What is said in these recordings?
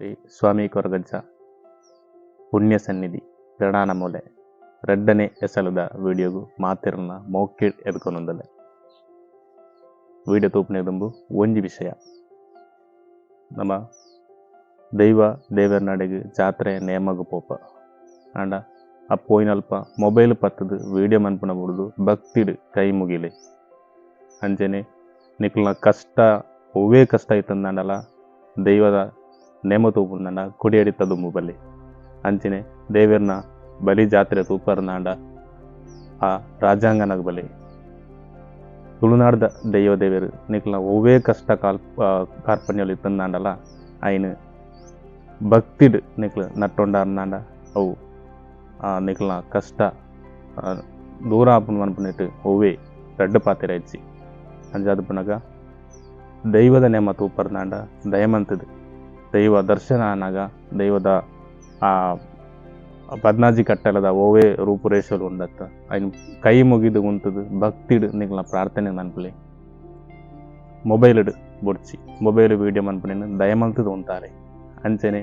ಶ್ರೀ ಸ್ವಾಮಿ ಕೊರಗಜ್ಜ ಪುಣ್ಯ ಸನ್ನಿಧಿ ಮೂಲೆ ರಡ್ಡನೇ ಎಸಲದ ವಿಡಿಯೋಗು ಮಾತಿರ್ನ ಮೋಕಿಡ್ ಎದ್ಕೊನೊಂದಲೆ ವಿಡಿಯೋ ತೂಪುನೆ ದುಂಬು ಒಂಜಿ ವಿಷಯ. ನಮ್ಮ ದೈವ ದೇವರ್ನಾಡಿಗೆ ಜಾತ್ರೆ ನೇಮಗು ಪೋಪ ಆಂಡ ಆ ಪೋಯಿನಲ್ಪ ಮೊಬೈಲ್ ಪತ್ತದು ವಿಡಿಯೋ ಮನ್ಪುನ ಬುಡ್ದು ಭಕ್ತಿಡ್ ಕೈ ಮುಗಿಲೆ. ಅಂಚನೆ ನಿಕ್ಲ್ನ ಕಷ್ಟ ಒವ್ವೇ ಕಷ್ಟ ಇತ್ತಂದಾಂಡಲ ದೈವದ ನೇಮ ತೂಪುಂದಾಂಡ ಕೊಡಿಯಡಿತ ದುಂಬು ಬಲ್ಲಿ. ಅಂಚನೆ ದೇವೆರ್ನ ಬಲಿ ಜಾತ್ರೆ ತೂಪರ್ನಾಂಡ ಆ ರಾಜಾಂಗನಗ್ ಬಲಿ. ತುಳುನಾಡ್ದ ದೈವ ದೇವೆರ್ ನಿಕ್ಲ್ನ ಒವ್ವೇ ಕಷ್ಟ ಕಾಲ್ ಕಾರ್ಪಣ್ಯಲು ಇತ್ತಂದಾಂಡಲ ಐನ್ ಭಕ್ತಿಡ್ ನಿಕ್ಲ್ ನಟ್ಟೊಂಡಾರ್ನಾಂಡ ಅವು ನಿಕ್ಲ್ನ ಕಷ್ಟ ದೂರ ಆಪುಂಡು ಪನ್ಪುನೆಟ್ ಒವ್ವೇ ರಡ್ಡ್ ಪಾತೆರ ಇಜ್ಜಿ. ಅಂಚಾದ್ ಪನಗ ದೈವದ ನೇಮ ತೂಪರ್ನಾಂಡ ದಯಮಂತದ್ ದೈವ ದರ್ಶನ ಆನಗ ದೈವದ ಆ ಪದ್ನಾಜಿ ಕಟ್ಟಲದ ಒವ್ವೇ ರೂಪುರೇಷಲು ಉಂಡತ್ತ ಐನ್ ಕೈ ಮುಗಿದು ಉಂತುದು ಭಕ್ತಿಡ್ ನಿಕ್ಲ್ನ ಪ್ರಾರ್ಥನೆ ಮನ್ಪುಲೆ. ಮೊಬೈಲ್ಡ್ ಬೊಡ್ಚಿ ಮೊಬೈಲ್ ವೀಡಿಯೋ ಮನ್ಪುನೆನ್ ದಯಮಲ್ತುದು ಉಂತಾರೆ. ಅಂಚನೆ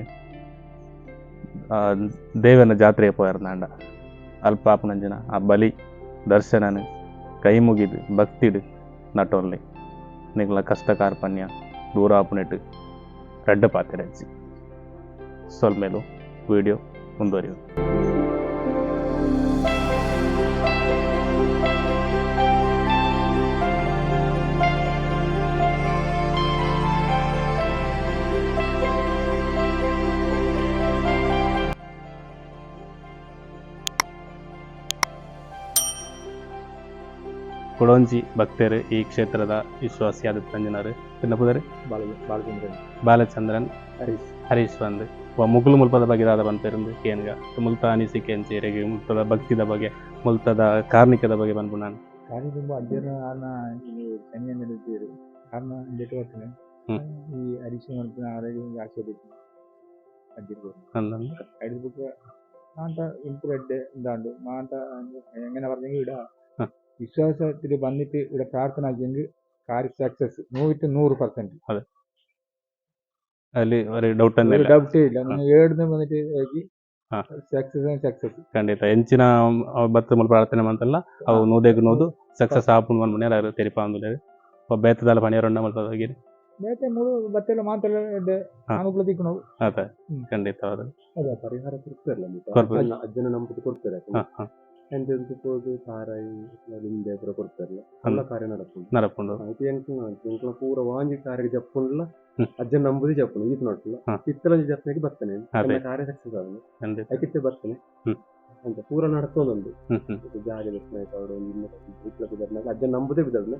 ದೇವನ ಜಾತ್ರೆ ಪೋಯರ್ನಾಂಡ ಅಲ್ಪ ಆಪುನಂಚಿನ ಆ ಬಲಿ ದರ್ಶನನ್ ಕೈ ಮುಗಿದು ಭಕ್ತಿಡ್ ನಟೊನ್ಲೆ. ನಿಕ್ಲ್ನ ಕಷ್ಟ ಕಾರ್ಪಣ್ಯ ದೂರ ಆಪುನೆಟ್ ರಡ್ಡ್ ಪಾತೆರ ಇಜ್ಜಿ. ಸೊಲ್ಮೆಲು. ವಿಡಿಯೋ ಮುಂದುವರಿಯುವುದು. ಕೊಡೊಂಜಿ ಭಕ್ತೆರ್ ಈ ಕ್ಷೇತ್ರದ ವಿಶ್ವಾಸಿಯಾದ ತಂಜನರು ಪುದರ್ ಬಾಲಚಂದ್ರನ್. ಬಾಲಚಂದ್ರನ್. ಹರೀಶ್. ಹರೀಶ್ ಬಂದು ಮುಗುಲು ಮುಲ್ಪದ ಬಗ್ಗೆ ದಾದ ಪನ್ಪೆರುಂದು ಕೇನ್ಗ ಮುಲ್ತ ಅನಿಸಿಕೆ ಅಂಚೆರೆಗ್ ಮುಲ್ತದ ಭಕ್ತಿದ ಬಗ್ಗೆ ಮುಲ್ತದ ಕಾರ್ಣಿಕದ ಬಗ್ಗೆ ಪನ್ಪುನಾನ್. ಕಾರ್ಯ ತುಂಬ ಅಜ್ಜನ ಆರ್ನ ಈ ಚನ್ಯ ನಡೀತೀರು ಆರ್ನ ಇಂದೆಟ್ ಬರ್ತನೆ. ಈ ಹರೀಶ್ ಮಲ್ಪುನ ಆರೋಗ್ಯ ಆಶೀರ್ವಾದ ಅಜ್ಜೆರ್ ಅಂದಂದು. ಐದು ಬುಕ್ಕ ಮಾತ ಇಂಪು ಎಡ್ಡೆ ಇಂದಾಂಡು ಮಾತ എങ്ങനെ പറഞ്ഞെങ്കിൽ ഇട വിശ്വാസത്തിൽ വന്നിട്ട് ഇവിടെ പ്രാർത്ഥന ആക്കിയെങ്കിൽ കാര്യ സക്സസ് 100ಕ್ಕೆ 100%. അതെ, ಅಲ್ಲಿ ഒരു ಡೌಟ್ ഒരു ಇಲ್ಲ. ಡೌಟೇ ಇಲ್ಲ. ನೀವು ಏಡ್ದು ಬಂದಿಟ್ಟು ಹೋಗಿ ಸಕ್ಸಸ್ ಸಕ್ಸಸ್. ಖಂಡಿತ ಎಂಚಿನ ಬತ್ತು ಮುಲ್ಪ ಪ್ರಾರ್ಥನೆ ಮಂತಲ್ಲ ಅವು ನೂದೆಗ್ ನೂದು ಸಕ್ಸಸ್ ಆಪುಂಡು ಪನ್ಪುನ ಅರು ತೆರಿಪಾವೊಂದುಲ್ಲೆರ್. ಬೇತದಾಲ ಪನಿಯರುಂಡ ಮುಲ್ಪದ ಬಗ್ಗೆ? ಬೇತೆ ಮೂರು ಬತ್ತೆಲ್ಲ ಮಾತೆಲ್ಲ ಎಡ್ಡೆ. ಅನುಕೂಲ ತಿಕ್ಕುನವು. ಅದೇ. ಖಂಡಿತ ಹೌದು. ಅದೇ. ಪರಿಹಾರ ಕೊಡ್ತಾರಲ್ಲ. ಕೊರ್ಪೆರ್. ಅಜ್ಜನ ಅಜ್ಜನ ನಂಬುದು ಕೊಡ್ತಾರೆ. ಹಾ ಹಾ ಎಂತೆಂತ ಪೋದು ತಾರಾಯಿ ಲಿಂಬೆ ಪೂರ ಕೊಡ್ತಾರಲ್ಲ, ಎಲ್ಲ ಕಾರ್ಯ ನಡಪುಂಡು. ನಡಪುಂಡು. ಐತೆ ಎಂಕ್ಲ ಎಂಕ್ಲ ಪೂರ ವಾಂಜಿ ಕಾರ್ಯಕ್ಕೆ ಜಪ್ಪುಂಡ್ಲ. ಅಜ್ಜನ ನಂಬುದು ಜಪ್ಪುಂಡು ಈತ್ ನೋಟ್ಲ. ಇತ್ತಲಂಜಿ ಜಪ್ಪನೆಗೆ ಬರ್ತನೆ. ಅದೇ. ಕಾರ್ಯ ಸಕ್ಸಸ್ ಆಗುದು. ಐಕಿತ್ತೆ ಬರ್ತನೆ. ಅಂತ ಪೂರ ನಡ್ತೊಂದುಂಡು. ಹ್ಮ್ ಹ್ಮ್ ಜಾಗೆ ಬರ್ತನೆ ಅವರು ಇತ್ಲ ಬಿದರ್ನಾಗ ಅಜ್ಜನ ನಂಬುದೇ ಬಿದರ್ನ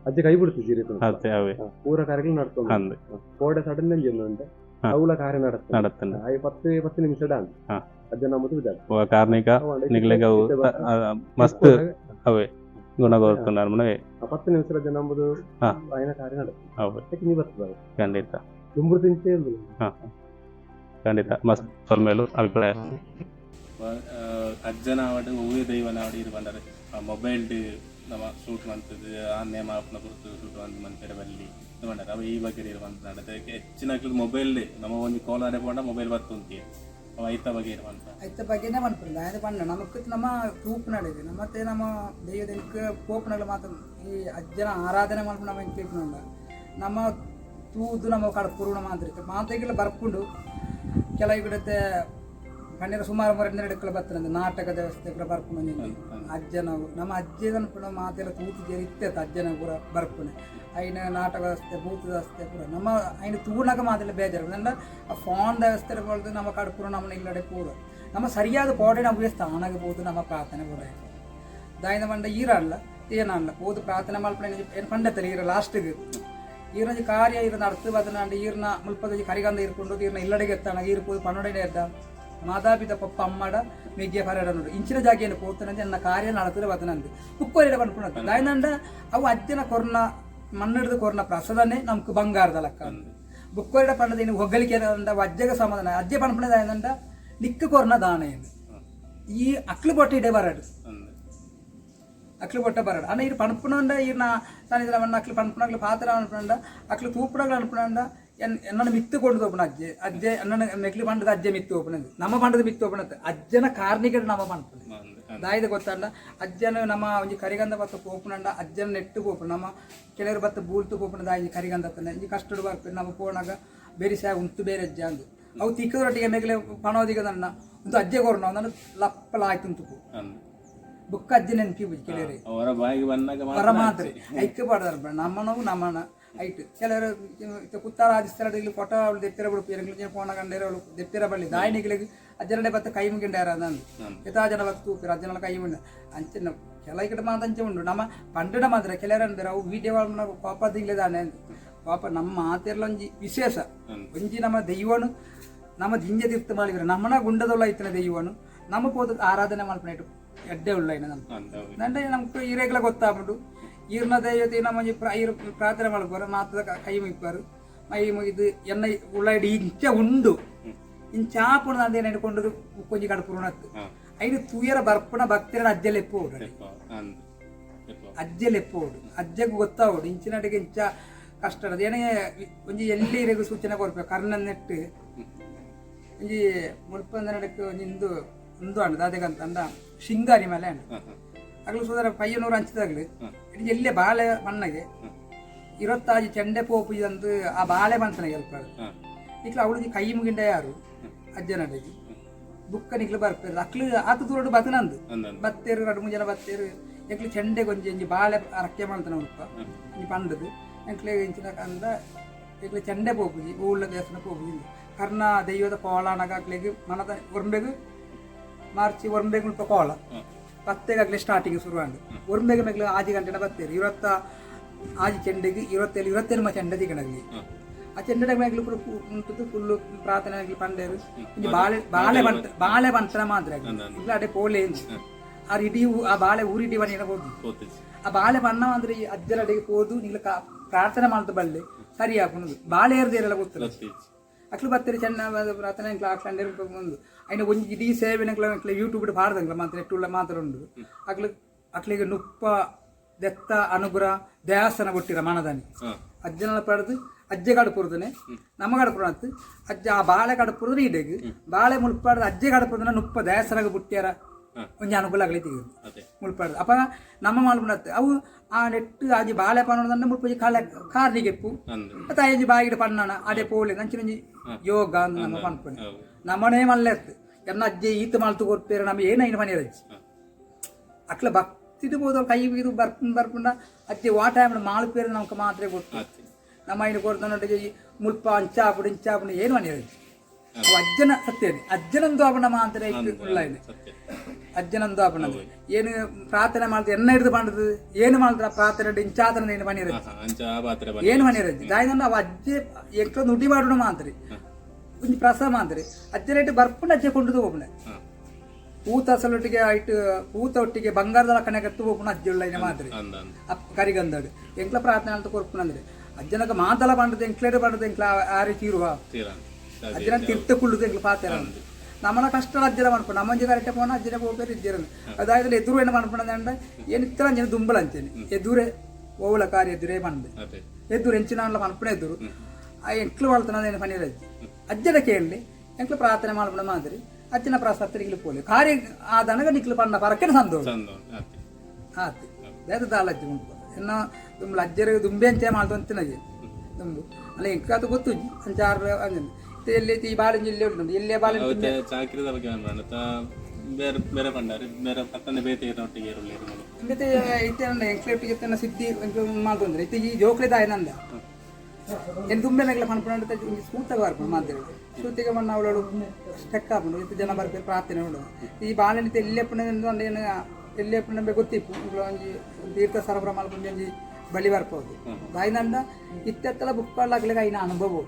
ಅಜ್ಜ ಕೈ ಬಿಡ್ತು ಜೀರಿ. ಅದೇ ಅವೇ. ಪೂರ ಕಾರ್ಯಗಳು ನಡ್ತೊಂದು. ಅಂದ್. ಕೋಡೆ ಸಡನ್ ಅಂಜಿ ಅವುಲ ಕಾರ್ಯ ನಡತ್ತ. ನಡತ್ತಂಡು. ಆಯ್ 10 10 ನಿಮಿಷ ಡಾನ್. ಅಜ್ಜನ ನಂಬುದು ಬಿದರ್. ಕಾರ್ಣಿಕ ನಿಕ್ಲೆಗ್ ಅವು ಮಸ್ತ್ ಅವೇ ಗುಣ ಕೊರ್ತುಂಡು ಮನವೇ. 10 ನಿಮಿಷ ಅಜ್ಜ ನಂಬುದು ಆಯ್ನ ಕಾರ್ಯ ನಡತ್ತ. ಅವೇ. ಅದಕ್ಕೆ ನೀ ಬರ್ತದೆ. ಖಂಡಿತ. ದುಂಬುರು ತಿಂಚೆ ಇಲ್ದಿಲ್ಲ. ಖಂಡಿತ ಮಸ್ತ್. ಸೊಲ್ಮೆಲು ಅಭಿಪ್ರಾಯ. ಅಜ್ಜನಾವಡ್ ಒವ್ವೇ ದೈವನಾವಡ್ ಇರು ಬಂದರೆ ಮೊಬೈಲ್ ನಮ್ಮ ಶೂಟ್ ಮಂತದ್ದು ಆ ನೇಮ ಆಪುನ ಪೊರ್ತು ಶೂಟ್ ಮಂತ್ ಮನ್ಪೆರೆ ಬಲ್ಲಿ ಪಂಡರ್. ಅವು ಈ ಬಗ್ಗೆ ಇರುವಂತ ಹೆಚ್ಚಿನ ಮೊಬೈಲ್ ನಮ್ಮ ಒಂಜಿ ಕೋಲಾರೆ ಪೋಂಡ ಮೊಬೈಲ್ ಬತ್ತುಂತಿ ಅವ ಐತ ಬಗ್ಗೆ ಇರುವಂತ. ಐತ ಬಗ್ಗೆನೇ ಪನ್ಪುಂಡು ದಾಯೆ ಪಂಡ ನಮಕ್ ನಮ್ಮ ತೂಪುನಡೆಗ್ ನಮ್ಮತ್ತೆ ನಮ್ಮ ದೈವದೆಂಕ್ ಪೋಪುನಗ ಮಾತ್ರ ಈ ಅಜ್ಜನ ಆರಾಧನೆ ಮಲ್ಪುನ ನಮ್ಮ ಎಂಕ್ ಇಪ್ಪುನುಂಡ ನಮ್ಮ ತೂದು ನಮ್ಮ ಕಡಪುರುಣ ಮಾತ್ರ ಮಾತೆಗೆಲ್ಲ ಬರ್ಪುಂಡು. ಕೆಲವು ಇಡತ್ತೆ ಪಂಡಿರ ಸುಮಾರು ಮರ ಬರ್ತದೆ ನಾಟಕದ ವ್ಯವಸ್ಥೆ ಪೂರ ಬರ್ಪುಂಡು. ಅಜ್ಜನವು ನಮ್ಮ ಅಜ್ಜನ ಪುನ ಮಾತೆಲ್ಲ ತೂತು ಜೇರಿ ಇತ್ತೆ ಅಜ್ಜನ ಪೂರ ಬರ್ಪುಣೆ ಐನ ನಾಟಕ ವ್ಯವಸ್ಥೆ ಭೂತದ ವ್ಯವಸ್ಥೆ ಪೂರ ನಮ್ಮ ಐನ ತೂನಗ ಮಾತೆಲ್ಲ ಬೇಜಾರು ಅಂಡ ಆ ಫೋನ್ ವ್ಯವಸ್ಥೆ ಬಳ್ದು ನಮ್ಮ ಕಡಪುರ ನಮ್ಮನ್ನ ಇಲ್ಲಡೆ ಪೂರ ನಮ್ಮ ಸರಿಯಾದ ಪೋಡೆ ನಮ್ಮ ಸ್ಥಾನಕ್ಕೆ ಪೋದು ನಮ್ಮ ಪ್ರಾರ್ಥನೆ ಪೂರ ದಾಯಿನ ಪಂಡ ಈರಲ್ಲ ಏನಲ್ಲ ಪೋದು ಪ್ರಾರ್ಥನೆ ಮಲ್ಪನೆ ಏನು ಪಂಡತ್ತಲ್ಲ ಈರ ಲಾಸ್ಟ್ಗೆ ಈರೊಂಜಿ ಕಾರ್ಯ ಈರ ನಡ್ತು ಬದನಾಂಡ ಈರ್ನ ಮುಲ್ಪದ ಕರಿಗಂಧ ಇರ್ಕೊಂಡು ಈರ್ನ ಇಲ್ಲಡೆಗೆ ಎತ್ತಾನ ಈರು ಪೋದು ಪನ್ನೊಡನೆ ಎದ್ದ ಮಾತಾಪಿತ ಪಪ್ಪ ಅಮ್ಮಡ ಮೆಗ್ಯ ಪರಡ ನೋಡು ಇಂಚಿನ ಜಾಗೆಯನ್ನು ಪೋತನಂತೆ ನನ್ನ ಕಾರ್ಯ ನಡತದ ಬದನಂದು ಉಕ್ಕೋರಿಡ ಪನ್ಪುಣದ್ದು ದಾಯಿನಂಡ ಅವು ಅಜ್ಜನ ಕೊರ್ನ ಮಣ್ಣಿಡ್ದು ಕೊರ್ನ ಪ್ರಸಾದನೇ ನಮ್ಗೆ ಬಂಗಾರದ ಲೆಕ್ಕ. ಬುಕ್ಕೋರಿಡ ಪಂಡದ ಇನ್ನು ಹೊಗಳಿಕೆ ಅಂದ ಅಜ್ಜಗ ಸಮಾಧಾನ ಅಜ್ಜೆ ಪನ್ಪುಣದ ಆಯ್ದಂಡ ನಿಕ್ಕು ಕೊರ್ನ ದಾನ ಇದು ಈ ಅಕ್ಲು ಬೊಟ್ಟೆ ಇಡೆ ಬರಡು ಅಕ್ಲು ಬೊಟ್ಟ ಬರಡು ಅಣ್ಣ ಇರು ಪನ್ಪುನಂಡ ಈರ್ನ ಸನ್ನಿಧಾನ ಅಕ್ಲು ಪನ್ಪುನಗ್ಲು ಪಾತ್ರ ಅನ್ಪುನಂಡ ಅಕ್ಲು ತೂಪುನಗ್ಲು ಅನ್ಪುನಂಡ ಎನ್ನನ ಮಿತ್ತು ಕೊಂಡು ತೋಪುನ ಅಜ್ಜೆ ಅಜ್ಜೆ ಎನ್ನನ ಮೆಕ್ಲಿ ಪಂಡದ ಅಜ್ಜೆ ಮಿತ್ತು ಓಪನದು ನಮ್ಮ ಪಂಡದ ಮಿತ್ತು ಓಪನದು ಅಜ್ಜನ ಕಾರ್ನಿಕಡ್ ನಮ್ಮ ಪನ್ಪುನ ದಾಯಿದ ಗೊತ್ತಂಡ ಅಜ್ಜನ ನಮ್ಮ ಒಂಜಿ ಕರಿಗಂಧ ಬತ್ತ ಪೋಪುನಂಡ ಅಜ್ಜನ ನೆಟ್ಟು ಪೋಪುನ ನಮ್ಮ ಕೆಲವರು ಬತ್ತ ಬೂಲ್ತು ಪೋಪುನ ದಾಯಿ ಕರಿಗಂಧ ತನ್ನ ಇಂಜಿ ಕಷ್ಟಡು ಬರ್ಪೆ ನಮ್ಮ ಪೋನಾಗ ಬೇರೆ ಸಾ ಉಂತು ಬೇರೆ ಅಜ್ಜ ಅಂದು ಅವು ತಿಕ್ಕದೊಟ್ಟಿಗೆ ಮೇಗಲೆ ಪಣೋದಿಗದನ್ನ ಒಂದು ಅಜ್ಜೆ ಕೊರ್ನ ಒಂದನ್ನು ಲಪ್ಪಲ ಆಯ್ತು ಉಂಟು ಬುಕ್ಕ ಅಜ್ಜೆ ನೆನಪಿ ಬುಜಿ ಕೆಲವರು ಅವರ ಬಾಯಿಗೆ ಬಂದಾಗ ಹೊರ ಮಾತ್ರ ಐಕ್ಯ ಪಾಡ್ದಾರ ನಮ್ಮನವು ನಮ್ಮನ ಐಟ್ ಕೆಲವರು ಕುತ್ತಾರ ಆದಿಸ್ತಾರ ಇಲ್ಲಿ ಕೊಟ್ಟ ಅವಳು ದೆಪ್ಪಿರ ಬಿಡುಪು ಎಂಗ್ಲಿಗೆ ಪೋಣ ಕಂಡೇರ ಅವಳು ದೆಪ್ಪಿರ ಬಳ್ಳಿ ದಾಯಿನಿಗಳಿಗೆ ಅಜ್ಜನಡೆ ಬತ್ತ ಕೈ ಮುಗಿಂಡಾರ ಅಂದು ಯಥಾ ಜನ ಬತ್ತ ತೂಪಿರ ಅಜ್ಜನ ಕೈ ಮುಂಡ ಅಂಚಿನ ಕೆಲ ಇಕಡೆ ಮಾತ ಅಂಚೆ ಉಂಡು ನಮ್ಮ ಪಂಡಡ ಮಾತ್ರ ಕೆಲವರು ಅಂದ್ರೆ ಅವು ವೀಡಿಯೋ ಕೋಪ ದಿಂಗ್ಲೆದಾನೆ ಅಂದು ಕೋಪ ನಮ್ಮ ಮಾತೆಲ್ಲ ಒಂಜಿ ವಿಶೇಷ ಒಂಜಿ ನಮ್ಮ ದೈವನು ನಮ್ಮ ದಿಂಜ ತೀರ್ಥ ಮಾಡಿದ್ರೆ ನಮ್ಮನ ಗುಂಡದೊಲ್ಲ ಐತನ ದೈವನು ನಮ್ಮ ಪೋದ ಆರಾಧನೆ ಮಲ್ಪನೇಟು ಎಡ್ಡೆ ಉಳ್ಳ ನಮ್ಮ ನಂಡೆ ನಮ್ಗೆ ಇರೇಗ್ಲ ಗೊತ್ತಾಗ್ಬಿಟ್ಟು ಈರ್ನ ದೈವತೆ ನಮ್ಮ ಒಂಜಿ ಈರ್ ಪ್ರಾರ್ಥನೆ ಮಲ್ಪುವರು ಮಾತದ ಕೈ ಮುಗಿಪಾರು ಮೈ ಮುಗಿದು ಎನ್ನ ಉಳ್ಳಾಡಿ ಇಂಚ ಉಂಡು ಇಂಚಾಪುಣ ನಂದೇನು ಕೊಂಡು ಕೊಂಜಿ ಕಡಪುರುಣತ್ತು ಐನು ತೂಯರ ಬರ್ಪುಣ ಭಕ್ತಿರ ಅಜ್ಜಲೆಪ್ಪು ಅಜ್ಜಲೆಪ್ಪೋಡು ಅಜ್ಜಗ್ ಗೊತ್ತಾವಡು ಇಂಚಿನಡಿಗೆ ಇಂಚ ಕಷ್ಟ ಏನೇ ಒಂಜಿ ಎಲ್ಲಿ ಇರೆಗ್ ಸೂಚನೆ ಕೊರ್ಪೆ ಕರ್ಣನ್ ನೆಟ್ಟು ಒಂಜಿ ಮುಲ್ಪಂದ ನಡಕ್ಕೆ ಒಂಜಿ ಇಂದು ಇಂದು ಅಂಡ ದಾದೆಗಂತ ಅಂದ ಶಿಂಗಾರಿ ಮಲೆ ಅಂಡ ಅಗ್ಲು ಸುಧಾರ ಪಯ್ಯನೂರು ಹಂಚಿದಾಗ್ಲು ಇಡೀ ಎಲ್ಲೇ ಬಾಳೆ ಮಣ್ಣಗೆ ಇರತ್ತಾಜಿ ಚೆಂಡೆ ಪೋಪು ಇದಂದು ಆ ಬಾಳೆ ಬಂತನ ಎಲ್ಪ ಇಕ್ಲ ಅವಳು ಕೈ ಮುಗಿಂಡ ಯಾರು ಅಜ್ಜನಡೆಗೆ ಬುಕ್ಕ ನಿಕ್ಲು ಬರ್ಪೇರು ಅಕ್ಲು ಆತ ದೂರಡು ಬತನಂದು ಬತ್ತೇರು ಎರಡು ಮೂರು ಜನ ಬತ್ತೇರು ಎಂಕ್ಲು ಚೆಂಡೆ ಗೊಂಜಿ ಒಂಜಿ ಬಾಳೆ ಅರಕೆ ಮಾಡ್ತಾನೆ ಉಲ್ಪ ಒಂಜಿ ಪಂಡದು ಎಂಕ್ಲೆ ಇಂಚಿನ ಕಂದ ಎಂಕ್ಲೆ ಚೆಂಡೆ ಪೋಪುಜಿ ಊಳ್ಳ ದೇವಸ್ಥಾನ ಪೋಪುಜಿ ಕರ್ಣ ದೈವದ ಕೋಲಾನಗ ಅಕ್ಲೆಗ್ ಮನದ ಒರ್ಂಬೆಗ್ ಮಾರ್ಚಿ ಒರ್ಂಬೆಗ್ ಉಲ್ಪ ಕೋಲ ಪತ್ತೆಗೆ ಅಗ್ಲೆ ಸ್ಟಾರ್ಟಿಂಗ್ ಶುರು ಆಂಡ್ ಒರ್ಂಬೆಗ್ ಮೆಗ್ಲು ಆಜಿ ಗಂಟೆನ ಬತ್ತೇರು ಇರತ್ತ ಆಜಿ ಚೆಂಡೆಗ್ ಇರತ್ತೇಳು ಇರತ್ತೇಳು ಚೆಂಡೆ ತಿಕಣಗ್ಲಿ ಆ ಚೆಂಡೆ ಮೆಗ್ಲು ಪೂರ ಉಂಟುದು ಫುಲ್ಲು ಪ್ರಾರ್ಥನೆ ಆಗ್ಲಿ ಪಂಡೇರು ಒಂಜಿ ಬಾಳೆ ಬಾಳೆ ಬಂತ ಬಾಳೆ ಬಂತನ ಮಾತ್ರ ಇಲ್ಲ ಅಡೆ ಪೋಲೆ ಆ ಇಡೀ ಆ ಬಾಳೆ ಊರಿಡಿ ಬನ್ನಿ ಹೋಗಿ ಆ ಬಾಳೆ ಬಣ್ಣ ಅಂದ್ರೆ ಈ ಅಜ್ಜರ ಅಡಿಗೆ ಹೋದು ನಿಂಗೆ ಪ್ರಾರ್ಥನೆ ಮಾಡ್ತ ಬಲ್ಲೆ ಸರಿ ಹಾಕೊಂಡು ಬಾಳೆ ಏರ್ದೇರೆಲ್ಲ ಗೊತ್ತಿಲ್ಲ ಅಕ್ಲು ಬತ್ತರಿ ಚೆನ್ನ ಪ್ರಾರ್ಥನೆ ಎಂಕ್ಲ ಆಕ್ಲಂಡೇರು ಒಂದು ಐನ ಒಂಜಿ ಇಡೀ ಸೇವೆ ಎಂಕ್ಲ ಎಂಕ್ಲ ಯೂಟ್ಯೂಬ್ ಪಾಡ್ದಂಗ್ಲ ಮಾತ್ರ ನೆಟ್ಟುಳ್ಳ ಮಾತ್ರ ಉಂಡು ಅಕ್ಲು ಅಕ್ಲಿಗೆ ನುಪ್ಪ ದೆತ್ತ ಅನುಗ್ರಹ ದೇವಸ್ಥಾನ ಕೊಟ್ಟಿರ ಮನದಾನಿ ಅಜ್ಜನ ಪಡೆದು ಅಜ್ಜೆ ಕಡಪುರ್ದನೆ ನಮ್ಮ ಕಡಪುರ ಅಜ್ಜ ಆ ಬಾಳೆ ಕಡಪುರ್ದ್ರೆ ಇಡೆಗ್ ಬಾಳೆ ಮುಲ್ಪಾಡ್ದು ಅಜ್ಜೆ ಕಡಪುರ್ದನ ನುಪ್ಪ ದೇವಸ್ಥಾನಕ್ಕೆ ಬುಟ್ಟಿಯಾರ ಒಂಜಿ ಅನುಕೂಲ ಆಗಲಿ ತೆಗೆದು ಮುಲ್ಪಾಡ್ದು ಅಪ್ಪ ನಮ್ಮ ಮಾಲ್ಪುಣತ್ತು ಅವು ಆ ನೆಟ್ಟು ಆಜಿ ಬಾಳೆ ಪನ್ನೊಂದು ಮುಲ್ಪಜಿ ಕಾಲ ಕಾರ್ನಿಗೆಪ್ಪು ಮತ್ತೆ ಆಜಿ ಬಾಯಿಗೆ ಪಣ್ಣಣ ಅದೇ ಪೋಲೆ ನಂಚಿನಂಜಿ ಯೋಗ ಅಂದ್ ನಮ್ಮ ಪನ್ಪುಣೆ ನಮ್ಮನೇ ಮಲ್ಲೆತ್ತು ಎನ್ನ ಅಜ್ಜೆ ಈತ ಮಾಲ್ತು ಕೊರ್ಪೇರು ನಮ್ಮ ಏನೈನ ಮನೆ ರಜ್ಜಿ ಅಕ್ಲ ಭಕ್ತಿದು ಹೋದ ಕೈ ಇದು ಬರ್ಪುಂಡ ಬರ್ಪುಂಡ ಅಜ್ಜೆ ವಾ ಟೈಮ್ ಮಾಲ್ಪೇರು ನಮ್ಗೆ ಮಾತ್ರೆ ಕೊಟ್ಟು ನಮ್ಮ ಐನು ಕೊಡ್ತಾನೊಟ್ಟಿಗೆ ಮುಲ್ಪ ಅಂಚಾಪುಡು ಇಂಚಾಪುಡು ಏನು ಮನೆ ರಜ್ಜಿ ಅವು ಅಜ್ಜನ ಸತ್ಯ ಅಜ್ಜನಂದು ಅವನ ಮಾತ್ರ ಉಳ್ಳ ಇದೆ ಅಜ್ಜನಂದು ಅವನದು ಏನು ಪ್ರಾರ್ಥನೆ ಮಾಡ್ದು ಎನ್ನ ಹಿಡಿದು ಮಾಡುದು ಏನು ಮಾಡ್ತಾರ ಪ್ರಾರ್ಥನೆ ಇಂಚಾತನ ಏನು ಮನೆ ರಜ್ಜಿ ಏನು ಮನೆ ರಜ್ಜಿ ದಾಯಿನಂದು ಅವ ಅಜ್ಜೆ ಎಕ್ಕ ನುಡಿ ಮಾಡೋಣ ಮಾತ್ರ ಒಂಜಿ ಪ್ರಸ ಮಾತ್ರ ಅಜ್ಜನ ಇಟ್ಟು ಬರ್ಪುಂಡ ಅಜ್ಜೆ ಕೊಂಡು ಹೋಗ್ಬುಣ ಪೂತ ಅಸಲೊಟ್ಟಿಗೆ ಐಟ್ ಪೂತ ಒಟ್ಟಿಗೆ ಬಂಗಾರದ ಕಣೆ ಕತ್ತು ಹೋಗ್ಬುಣ ಅಜ್ಜೆ ಉಳ್ಳ ಮಾತ್ರ ಕರಿಗಂದಡು ಎಂಕ್ಲ ಪ್ರಾರ್ಥನೆ ಅಂತ ಕೊರ್ಪುಣ ಅಂದ್ರೆ ಅಜ್ಜನಕ ಮಾತಲ ಪಂಡದ ಎಂಕ್ಲೇಡು ಪಂಡದ ಎಂಕ್ಲ ಆ ರೀತಿ ಇರುವ ಅಜ್ಜನ ತಿರ್ತ ಕುಳ್ಳುದು ಎಂಕ್ಲ ಪಾತೆರ ನಮ್ಮನ ಕಷ್ಟ ಅಜ್ಜನ ಮನ್ಪು ನಮ್ಮಂಜಿ ಕರೆಕ್ಟ್ ಪೋನ ಅಜ್ಜನ ಹೋಗ್ಬೇರು ಇಜ್ಜರನು ಅದಾದ್ರೆ ಎದುರು ಏನು ಮನ್ಪುಣ ಅಂಡ ಏನು ಇತ್ತರ ಅಂಜನ ದುಂಬಲ ಅಂಚೇನೆ ಎದುರೆ ಓವಳ ಕಾರ್ಯ ಎದುರೇ ಮನ್ಬೆ ಎದುರು ಎಂಚಿನ ಮನ್ಪುಣ ಎದುರು ಆ ಎಂಕ್ಲು ಮಾಡ್ತಾನ ಏನು ಪನೀರ್ ಅಜ್ಜಿ ಅಜ್ಜನ ಕೇಳಲಿ ಎಂಕ್ಲು ಪ್ರಾರ್ಥನೆ ಮಾಡ್ಪುಣ ಮಾದರಿ ಅಜ್ಜನ ಪ್ರಸಾದ ಪೋಲಿ ಕಾರ್ಯ ಆದನಗ ನಿಕ್ಲು ಪಣ್ಣ ಪರಕ್ಕೆ ಸಂದೋಷ ಆತು ಬೇರೆ ದಾಲ ಅಜ್ಜಿ ಉಂಟು ಎನ್ನ ದುಂಬು ಅಜ್ಜರು ದುಂಬೆ ಅಂಚೆ ಮಾಡ್ತು ಅಂತಿನಗೆ ದುಂಬು ಅಲ್ಲ ಎಂಕಾತು ಗೊತ್ತು ಅಂಚಾರು ಅಂಜನ ಎಲ್ಲಿ ಈ ಬಾಳೆಂಜಿ ಇಲ್ಲೇ ಉಂಟು ಎಲ್ಲೇ ಬಾಳೆ ಚಾಕ್ರಿದ ಬಗ್ಗೆ ಅನ್ಬಂಡ ಬೇರೆ ಬೇರೆ ಪಂಡಾರಿ ಬೇರೆ ಪತ್ತನೆ ಬೇತೆ ಒಟ್ಟಿಗೆ ಇರುಳ್ಳಿ ಮತ್ತೆ ಇತ್ತೆ ಎಂಕ್ಲೆಟ್ಟಿಗೆ ತನ್ನ ಸಿದ್ಧಿ ಮಾಡ್ತಂದ್ರೆ ಇತ್ತೆ ಈ ಜೋಕ್ಲೆ ದಾಯನಂದ ಏನು ದುಂಬೆ ನಗಲ ಪನ್ಪುಣ ಒಂಜಿ ಸೂತಗ ಬರ್ಪುಂಡು ಮಾಧ್ಯಮ ಸೂತಿಗೆ ಮಣ್ಣ ಅವಳು ಸ್ಟೆಕ್ ಆಪುಂಡು ಇತ್ತೆ ಜನ ಬರ್ಪೇರು ಪ್ರಾರ್ಥನೆ ಉಂಡು ಈ ಬಾಳೆನಿತ್ತೆ ಎಲ್ಲೆಪ್ಪುನ ಏನು ಎಲ್ಲೆಪ್ಪುನ ಗೊತ್ತಿಪ್ಪು ಒಂಜಿ ತೀರ್ಥ ಸರಬರ ಮಲ್ಪುಂಡು ಒಂಜಿ ಬಳಿ ಬರ್ಪೋದು ದಾಯಿನಂಡ ಇತ್ತೆತ್ತಲ ಬುಕ್ಕಲ್ಲಾಗ್ಲಿಕ್ಕೆ ಐನ ಅನುಭವ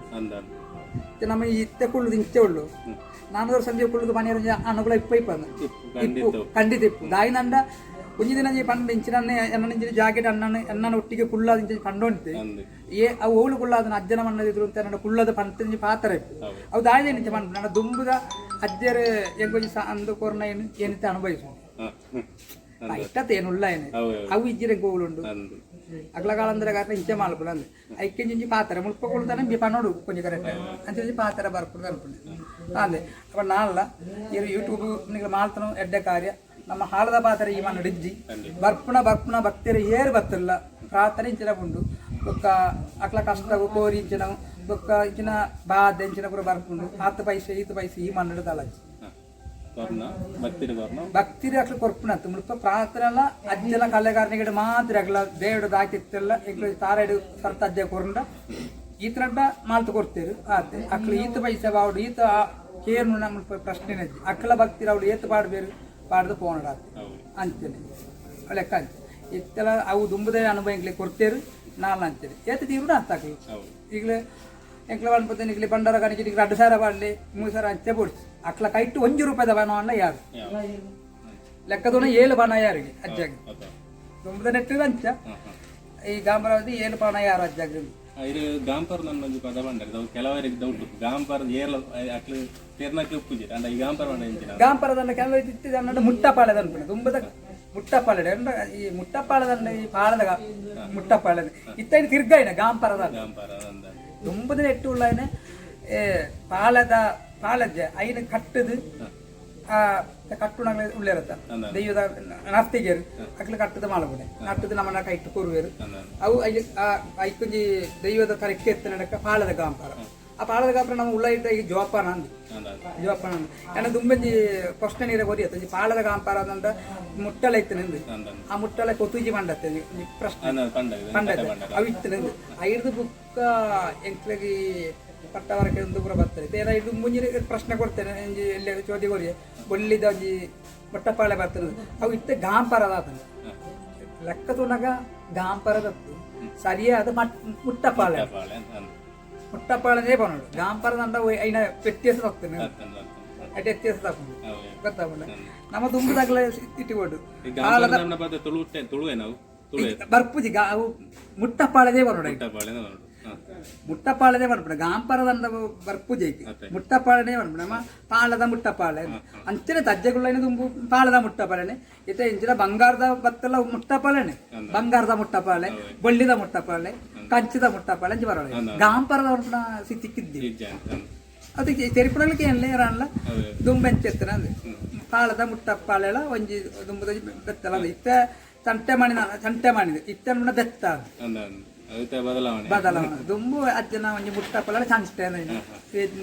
ಇತ್ತೆ ನಮ್ಮ ಇತ್ತೆ ಕುಳ್ಳುದು ಇಂಚೆ ಉಳ್ಳು ನಾನು ಸಂಜೆ ಕುಳ್ಳುದು ಮನೆಯ ಅನುಕೂಲ ಇಪ್ಪ ಇಪ್ಪ ಇಪ್ಪು ಖಂಡಿತ ಇಪ್ಪು ದಾಯಿನಂಡ ಒಂಜಿ ದಿನ ಪಂಡ ಇಂಚಿನ ಎನ್ನ ಇಂಚಿನ ಜಾಕೆಟ್ ಅಣ್ಣನ ಎನ್ನನ ಒಟ್ಟಿಗೆ ಕುಳ್ಳಾದ ಇಂಚಿನ ಪಂಡೊಂತೆ ಏ ಅವು ಓಳು ಕುಳ್ಳಾದನ ಅಜ್ಜನ ಮಣ್ಣದಿದ್ರು ಅಂತ ನನ್ನ ಕುಳ್ಳದ ಪಂತ ಪಾತ್ರ ಇಪ್ಪು ಅವು ದಾಯಿದ ನಿಂಚೆ ಪಂಡ ನನ್ನ ದುಂಬುದ ಅಜ್ಜರ ಎಂಗೊಂಜಿ ಅಂದು ಕೊರ್ನ ಏನು ಏನಿತ್ತೆ ಅನುಭವಿಸು ಇಟ್ಟತ್ತೆ ಏನುಳ್ಳ ಏನು ಅವು ಇಜ್ಜಿರ ಎಂಕ ಓಳುಂಡು ಅಗ್ಲ ಕಾಲಂದ್ರೆ ಕಾರಣ ಇಂಚೆ ಮಲ್ಪುನ ಅಂದ್ ಐಕೆ ಇಂಚಿ ಪಾತ್ರ ಮುಲ್ಪ ಕೊಡ್ತಾನೆ ಬಿ ಪನೋಡು ಕೊಂಚ ಕರೆಕ್ಟ್ ಅಂಚೆ ಒಂಜಿ ಪಾತ್ರ ಬರ್ಪುಡು ಅನ್ಪುಂಡು ಅಂದೆ. ಅಪ್ಪ ನಾಲ್ಲ ಇರು ಯೂಟ್ಯೂಬ್ ನಿಗಲ ಮಾಲ್ತನ ಎಡ್ಡೆ ಕಾರ್ಯ. ನಮ್ಮ ಹಾಳದ ಪಾತ್ರ ಈ ಮಣ್ಣು ಡಿಜ್ಜಿ ಬರ್ಪುಣ ಬರ್ಪುಣ ಭಕ್ತಿಯರು ಏರು ಬತ್ತಿಲ್ಲ. ಪ್ರಾರ್ಥನೆ ಇಂಚಿನ ಉಂಡು ಬೊಕ್ಕ ಅಕ್ಲ ಕಷ್ಟ ಕೋರಿ ಇಂಚಿನ ಬೊಕ್ಕ ಇಂಚಿನ ಬಾಧೆ ಇಂಚಿನ ಪೂರ ಬರ್ಪುಂಡು. ಆತ್ ಪೈಸೆ ಈತ್ ಪೈಸೆ ಈ ಮಣ್ಣು ತಲಚ್ಚಿ ಕೊರ್ನ ಭಕ್ತಿರು ಕೊರ್ನ ಭಕ್ತಿರು ಅಕ್ಲ ಕೊರ್ಪುನತ್ತು ಮುಲ್ಪ ಪ್ರಾರ್ಥನೆ ಅಜ್ಜನ ಕಲೆಗಾರನಿಗೆ ಮಾತ್ರ ಅಗ್ಲ ದೇವಡು ದಾಕಿತ್ತೆಲ್ಲ ಇಕ್ಲು ತಾರೆಡು ಸರ್ತ ಅಜ್ಜ ಕೊರಂಡ ಈತರಡ್ಡ ಮಾಲ್ತು ಕೊಡ್ತೇರು ಆತೆ. ಅಕ್ಲು ಈತ ಪೈಸೆ ಬಾವುಡು ಈತ ಕೇರ್ನು ನಮ್ಮ ಪ್ರಶ್ನೆ ಅಕ್ಲ ಭಕ್ತಿರು ಅವಳು ಏತು ಪಾಡ್ಬೇರು ಪಾಡ್ದು ಪೋನಡ ಹೌದು ಅಂಚನೆ ಲೆಕ್ಕ ಅಂಚೆ ಇತ್ತೆಲ್ಲ ಅವು ದುಂಬುದೇ ಅನುಭವ ಎಂಕ್ಲೆ ಕೊಡ್ತೇರು ನಾಲ್ ಅಂಚನೆ ಏತು ತೀರುಡು ಅಂತ ಅಕ್ಲು. ಹೌದು. ಈಗಲೇ ಎಂಕ್ಲ ಪನ್ಪತ್ತೆ ನಿಕ್ಲೆ ಬಂಡಾರ ಕಣಿಕೆ ನಿಕ್ಲೆ 2,000 ಪಾಡ್ಲಿ 3,000 ಅಂಚೆ ಬೋಡ್ಸಿ ಅಕ್ಲ ಕೈಟ್ಟು 1 ರೂಪಾಯಿದ ಬಣ ಅನ್ನ ಯಾರು ಲೆಕ್ಕದೋನ 7 ಬಣ ಯಾರಿಗೆ ಅಜ್ಜಾಗಿ ದುಂಬುದ ನೆಟ್ಟು ಅಂಚ ಈ ಗಾಂಬರಾವತಿ 7 ಪಣ ಯಾರು ಅಜ್ಜಾಗಿ. ಇದು ಗಾಂಪರ್ ನನ್ನ ಒಂಜಿ ಪದ ಬಂಡರ್ ಅವು ಕೆಲವರಿಗೆ ಡೌಟ್. ಗಾಂಪರ್ ಏರ್ಲ ಅಕ್ಲು ತೇರ್ನಕ್ಲು ಉಪ್ಪುಜಿ ಅಂಡ ಈ ಗಾಂಪರ್ ಬಂಡ ಇಂಚಿನ ಗಾಂಪರದನ್ನ ಕೆಲವು ಇತ್ತಿದ ಮುಟ್ಟಪಾಳೆದ ಅನ್ಪುಂಡು. ದುಂಬದ ಮುಟ್ಟಪಾಳೆ ಅಂಡ ಈ ಮುಟ್ಟಪಾಳೆದಂಡ ಈ ಪಾಳದ ಮುಟ್ಟಪಾಳೆದ ಇತ್ತೈದು ತಿರ್ಗಾಯಿನ ಗಾಂಪರದ. ಗಾಂಪರ ಅಂದ. ದುಂಬದ ನೆಟ್ಟು ಉಳ್ಳಾಯನ ಏ ಪಾಲದ ಪಾಲಜ್ಜ ಐನ ಕಟ್ಟದು ಆ ಕಟ್ಟುನಾಗ್ಲೆ ಉಳ್ಳೇರತ್ತ ದೈವದ ನರ್ತಿಗೇರು ಅಕ್ಲು ಕಟ್ಟದ ಮಾಲಪುಡೆ ನಟ್ಟದು ನಮ್ಮನ್ನ ಕೈಟ್ಟು ಕೊರುವೇರು. ಅವು I ಐಕೊಂಜಿ ದೈವದ ತರಕ್ಕೆ ಎತ್ತ ನಡಕ ಪಾಳದ ಗಾಂಪರ. ಆ ಪಾಳದ ಗಾಂಪರ ನಮ್ಮ ಉಳ್ಳ ಇಟ್ಟ ಈ ಜೋಪಾನ ಅಂದು ಜೋಪಾನ ಅಂದು ಏನ ದುಂಬಂಜಿ ಪ್ರಶ್ನೆ ನೀರ ಕೊರಿಯತ್ತ ಒಂಜಿ ಪಾಳದ ಗಾಂಪರ ಅಂದ ಮುಟ್ಟಲ ಇತ್ತು. ಆ ಮುಟ್ಟಲ ಕೊತ್ತುಜಿ ಮಂಡತ್ತೆ ಒಂಜಿ ಪ್ರಶ್ನೆ ಪಂಡತೆ ಅವು ಇತ್ತು. ಐದು ಬುಕ್ಕ ಎಂಕ್ಲಗಿ ಪಟ್ಟವರಕ್ಕೆ ಒಂದು ಪೂರ ಬರ್ತದೆ. ತೇನ ಇದು ಮುಂಜಿನ ಪ್ರಶ್ನೆ ಕೊಡ್ತೇನೆ ಒಂಜಿ ಎಲ್ಲಿ ಚೋದಿ ಕೊರಿಯ ಬೊಳ್ಳಿದ ಒಂಜಿ ಮೊಟ್ಟಪಾಳೆ ಬರ್ತದೆ. ಅವು ಇತ್ತ ಗಾಂಪರದಾತನ ಲೆಕ್ಕ ತುನಗ ಗಾಂಪರದತ್ತು ಸರಿಯಾದ ಮುಟ್ಟಪಾಳೆ ಮುಟ್ಟಪಾಳೆನೇ ಬನ್ನೋಡು ಗಾಂಪರದಂಡ ಐನ ವ್ಯತ್ಯಾಸ ತಗ್ತಾನೆ ಅಟ್ ವ್ಯತ್ಯಾಸ ತಗೊಂಡು ಗೊತ್ತಾಗುಂಡ ನಮ್ಮ ದುಂಬುದಾಗಲೇ ಇಟ್ಟುಕೊಂಡು ತುಳು ತುಳುವೆ ನಾವು ತುಳುವೆ ಬರ್ಪುಜಿ ಗಾ ಅವು ಮುಟ್ಟಪಾಳೆದೇ ಬರೋಡು. ಮುಟ್ಟಪಾಳೆ ನೋಡು. ಮುಟ್ಟಪಾಳೆದೇ ಬರ್ಪುಡ ಗಾಂಪರದಂಡ ಬರ್ಪುಜಿ ಮುಟ್ಟಪಾಳೆನೇ ಬರ್ಪುಡ ನಮ್ಮ ಪಾಳದ ಮುಟ್ಟಪಾಳೆ ಅಂಚನೆ ತಜ್ಜೆಗುಳ್ಳೈನ ದುಂಬು ಪಾಳದ ಮುಟ್ಟಪಾಳೆನೆ ಇತ್ತ ಇಂಚಿನ ಬಂಗಾರದ ಬತ್ತಲ ಮುಟ್ಟಪಾಳೆನೆ ಬಂಗಾರದ ಮುಟ್ಟಪಾಳೆ ಬೊಳ್ಳಿದ ಮುಟ್ಟಪಾಳೆ ಕಂಚಿದ ಮುಟ್ಟಪಾಳೆ ಅಂಚೆ ಬರೋಳೆ ಗಾಂಪರದ ಬರ್ಪುಡ ಸಿಕ್ಕಿದ್ದಿ ಅದಕ್ಕೆ ತೆರಿಪುಡಲಿಕ್ಕೆ ಏನ್ಲೇ ಇರಲ್ಲ ದುಂಬೆಂಚೆತ್ತನ ಅದು ಪಾಳದ ಮುಟ್ಟಪಾಳೆಲ ಒಂಜಿ ದುಂಬುದ ಬೆತ್ತಲ ಇತ್ತ ತಂಟೆ ಮಾಡಿದ ತಂಟೆ ಮಾಡಿದೆ ಇತ್ತ ಬೆತ್ತ ಅದಕ್ಕೆ ಬದಲಾವಣೆ ಬದಲಾವಣೆ ದುಂಬು ಅಜ್ಜನ ಒಂಜಿ ಮುಟ್ಟಪಾಳೆ ತಂಟೆ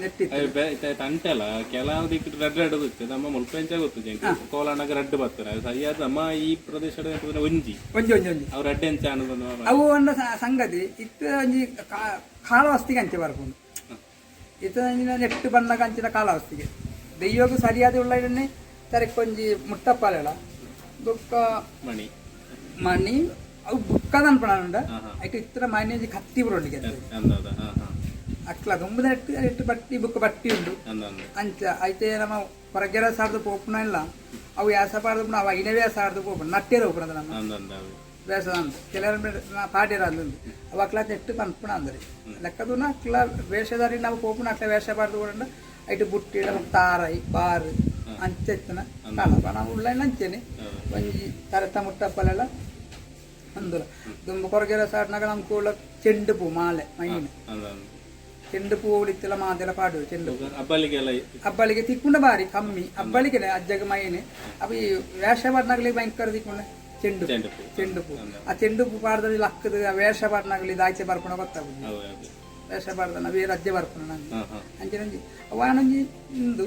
ನೆಟ್ಟಿತ್ತು. ತಂಟೆಲ್ಲ ಕೆಲವು ದಿಕ್ಕು ರೆಡ್ ರೆಡ್ ಗೊತ್ತು ನಮ್ಮ ಮುಲ್ಪ ಎಂಚ ಗೊತ್ತು ಕೋಲಾಣಗ ರೆಡ್ ಬರ್ತದೆ. ಅದು ಸರಿಯಾದ ನಮ್ಮ ಈ ಪ್ರದೇಶದ ಒಂಜಿ ಒಂಜಿ ಒಂಜಿ ಒಂಜಿ ಅವು ರೆಡ್ ಎಂಚ ಅನ್ನೋದು ಅವು ಒಂದು ಸಂಗತಿ ಇತ್ತ ಒಂಜಿ ಕಾಲವಸ್ತಿಗೆ ಅಂಚೆ ಬರ್ಪುಂಡು. ಇತ್ತ ನೆಟ್ಟು ಬಣ್ಣಗ ಅಂಚಿನ ಕಾಲವಸ್ತಿಗೆ ದೈವಗೂ ಸರಿಯಾದ ಉಳ್ಳ ಇದನ್ನೇ ತರಕೊಂಜಿ ಮುಟ್ಟಪಾಲೆಳ ಬೊಕ್ಕ ಮಣಿ ಮಣಿ ಅವು ಬುಕ್ಕದ ಅನ್ಪಣ ಐಟ್ ಇತ್ತರ ಮಣಿ ಒಂಜಿ ಕತ್ತಿ ಬರೋಡಿಗೆ ಅಕ್ಲ ದುಂಬುದ ನೆಟ್ಟು ನೆಟ್ಟು ಬಟ್ಟಿ ಬುಕ್ಕ ಬಟ್ಟಿ ಉಂಡು ಅಂಚ ಐತೆ ನಮ್ಮ ಹೊರಗೆರ ಸಾರ್ದು ಪೋಪುನ ಇಲ್ಲ ಅವು ಯಾಸ ಪಾಡ್ದು ಅವು ಐನೇ ವ್ಯಾಸ ಆಡ್ದು ಪೋಪುನ ನಟ್ಟೇರು ಹೋಪುನದ ನಮ್ಮ ವೇಷ ಅಂದ್ ಕೆಲವರು ಪಾಡ್ಯರ ಅಂದು ಅವು ಅಕ್ಲ ನೆಟ್ಟು ಪನ್ಪುಣ ಅಂದ್ರೆ ಲೆಕ್ಕದುನ ಅಕ್ಲ ವೇಷಧಾರಿ ನಾವು ಪೋಪುನ ಅಕ್ಲ ವೇಷ ಪಾಡ್ದು ಕೂಡ ಐಟು ಬುಟ್ಟಿ ತಾರೈ ಬಾರು ಅಂಚೆತ್ತನ ಕಾಲ ನಾವು ಉಳ್ಳ ಅಂಚೆನೆ ಒಂಜಿ ತರತ ಮುಟ್ಟಪ್ಪಲೆಲ್ಲ ಅಂದುಲ ದುಂಬು ಕೊರಗೆರ ಸಾಡ್ನಾಗ ನಮ್ಮ ಕೂಡ ಚೆಂಡು ಪೂ ಮಾಲೆ ಮೈನ್ ಚೆಂಡು ಪೂ ಉಳಿತೆಲ್ಲ ಮಾದೆಲ್ಲ ಪಾಡುವೆ ಚೆಂಡು ಹಬ್ಬಲಿಗೆ ಎಲ್ಲ ಅಬ್ಬಳಿಗೆ ತಿಕ್ಕೊಂಡ ಬಾರಿ ಕಮ್ಮಿ ಅಬ್ಬಳಿಗೆ ಅಜ್ಜಗ ಮೈನೆ ಅಪ್ಪ ಈ ವೇಷ ಪಾಡ್ನಾಗಲಿ ಭಯಂಕರ ತಿಕ್ಕೊಂಡ ಚೆಂಡು ಚೆಂಡು ಪೂ. ಚೆಂಡು ಪೂ ಆ ಚೆಂಡು ಪೂ ಪಾಡ್ದಲ್ಲಿ ಲಕ್ಕದ ಆ ವೇಷ ಪಾಡ್ನಾಗಲಿ ದಾಚೆ ಬರ್ಪುಣ ಗೊತ್ತಾಗುದು ವೇಷ ಪಾಡ್ದ ನಾವೇ ರಜ್ಜೆ ಬರ್ಪುಣ ನಂಗೆ ಅಂಚೆ ಅವಾನೊಂಜಿ ಇಂದು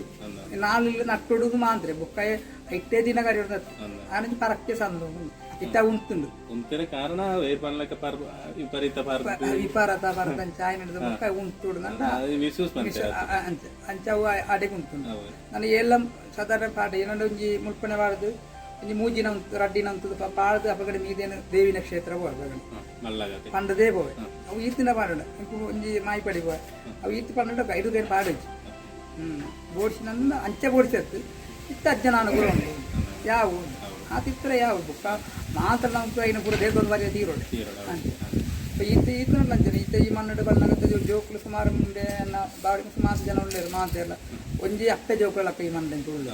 ನಾಲ್ ನಟ್ಟೊಡುದು ಮಾಂತ್ರೆ ಬುಕ್ಕಾಯ ಇಟ್ಟೇ ದಿನ ಕರಿಯೋದು ಆನಂಜಿ ಪರಕ್ಕೆ ಸಂದು ಇಟ್ಟ ಉಂಟುಂಡು ಉಂತೆರೆ ಕಾರಣ ಪನ್ಲಕ್ಕ ಪರ್ ವಿಪರೀತ ಪರ್ ವಿಪರತ ಪರತಂಚ ಆಯ್ನ ಬುಕ್ಕಾಯ ಉಂಟುಡು ನಂಡ ಮಿಸ್ಯೂಸ್ ಮಾಡ್ತಾರೆ. ಅಂಚ ಅಂಚ ಅವು ಅಡೆಗೆ ಉಂಟುಂಡು. ನಾನು ಎಲ್ಲ ಸಾಧಾರಣ ಪಾಠ ಏನಂದ್ರೆ ಒಂಜಿ ಮುಲ್ಪನೆ ಬಾರದು ಒಂಜಿ ಮೂಜಿನ ಉಂಟು ರಡ್ಡಿನ ಉಂಟು ಪಾಡ್ದು ಅಪಗಡೆ ಮೀದೇನು ದೇವಿನ ಕ್ಷೇತ್ರ ಹೋಗ ಮಲ್ಲಗತೆ ಪಂಡದೇ ಪೋವೆ ಅವು ಈತಿನ ಪಾಡೋಣ ಒಂಜಿ ಮಾಯಿ ಪಡಿ ಪೋವೆ ಅವು ಈತ್ ಪಂಡ ಐದು ಗಂಟೆ ಪಾಡೊಂಜಿ ಬೋಡ್ಸಿ ನನ್ನ ಅಂಚೆ ಬೋಡ್ಸತ್ತು ಇತ್ತ ಅಜ್ಜನ ಅನುಕೂಲ ಉಂಟು ಯಾವ ಆ ತಿತ್ರ ಯಾವ ಬುಕ್ಕ ಮಾತ್ರ ನಮ್ಗೆ ಐನ ಪೂರ ದೇವದ ಬಾರಿ ತೀರೋಡೆ ಅಂಚೆ ಈತ ಈತನ ಅಂಚನೆ ಈತ ಈ ಮಣ್ಣು ಬಣ್ಣಗತ್ತೆ ಜೋಕುಲು ಸುಮಾರು ಮುಂದೆ ಬಾರಿ ಸುಮಾರು ಜನ ಉಳ್ಳೇರು ಮಾತೆಲ್ಲ ಒಂಜಿ ಅಪ್ಪೆ ಜೋಕುಲಕ್ಕ ಈ ಮಂಡೆ ಉಳ್ಳ